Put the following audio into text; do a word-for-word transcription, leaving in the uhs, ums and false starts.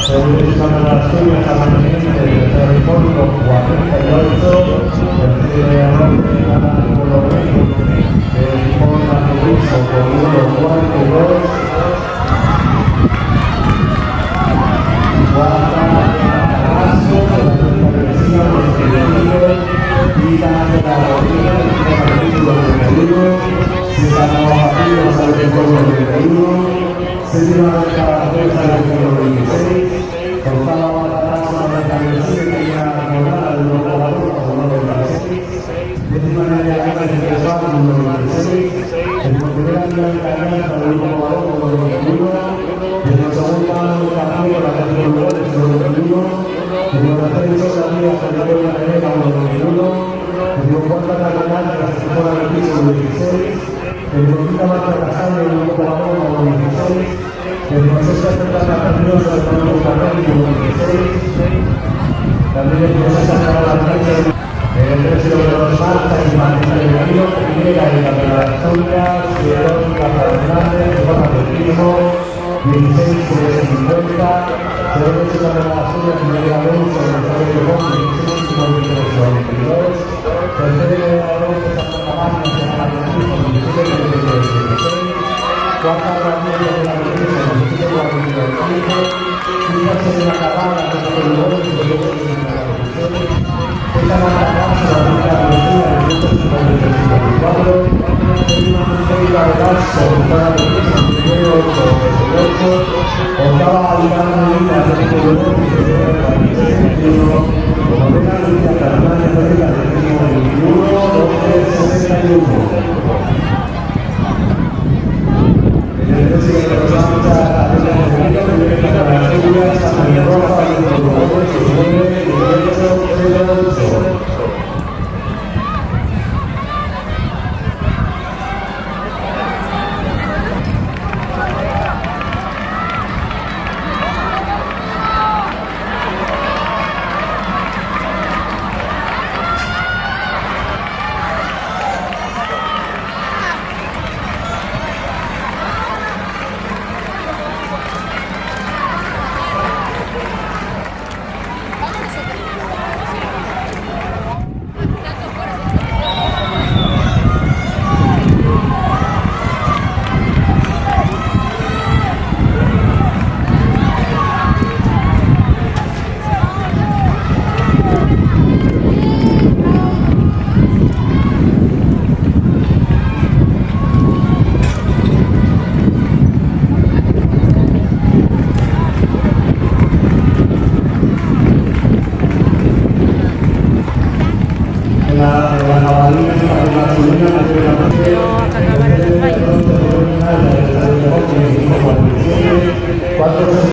Según esta relación, esta mañana, el tercer fondo, cuarenta y ocho, el tercer error, el gana por lo menos, el Ford Turismo, con uno cuarenta y dos. Cuarta, Carrasco, con la cuenta agresiva, con el tiro, quita la rodilla, quita el título de Perú, se sacó a Martínez, sale el gol de Perú. Séptima recta, defensa del número veintiséis. Octava, Baltarazo, noventa y siete, tenía jornada del noventa y seis. Décima, Nerea, noventa y seis. Primera, Alianza, Alianza, del grupo Balón, número veintiuno. Decimosegunda, Campeón, la categoría de número veintiuno. Decimotercera, Choca, Liga, Federación, la Nerea, número veintiuno. Decimocuarta, Cardenal, la Federación, número dieciséis. Decimoquinta, Marca, Castaño, del grupo Balón, número dieciséis. Decimosexta, Santa Catarina, San Francisco, número dieciséis. También decimosexta, Santa Catarina, eh, tercero de los Marta y Martín del Río, primera de la Federación, Sierra Fernández, de Juan Atletismo, dieciséis cincuenta, segunda de la Federación, primera de Alonso, González de Juan, dieciséis cincuenta y tres, cuarenta y dos.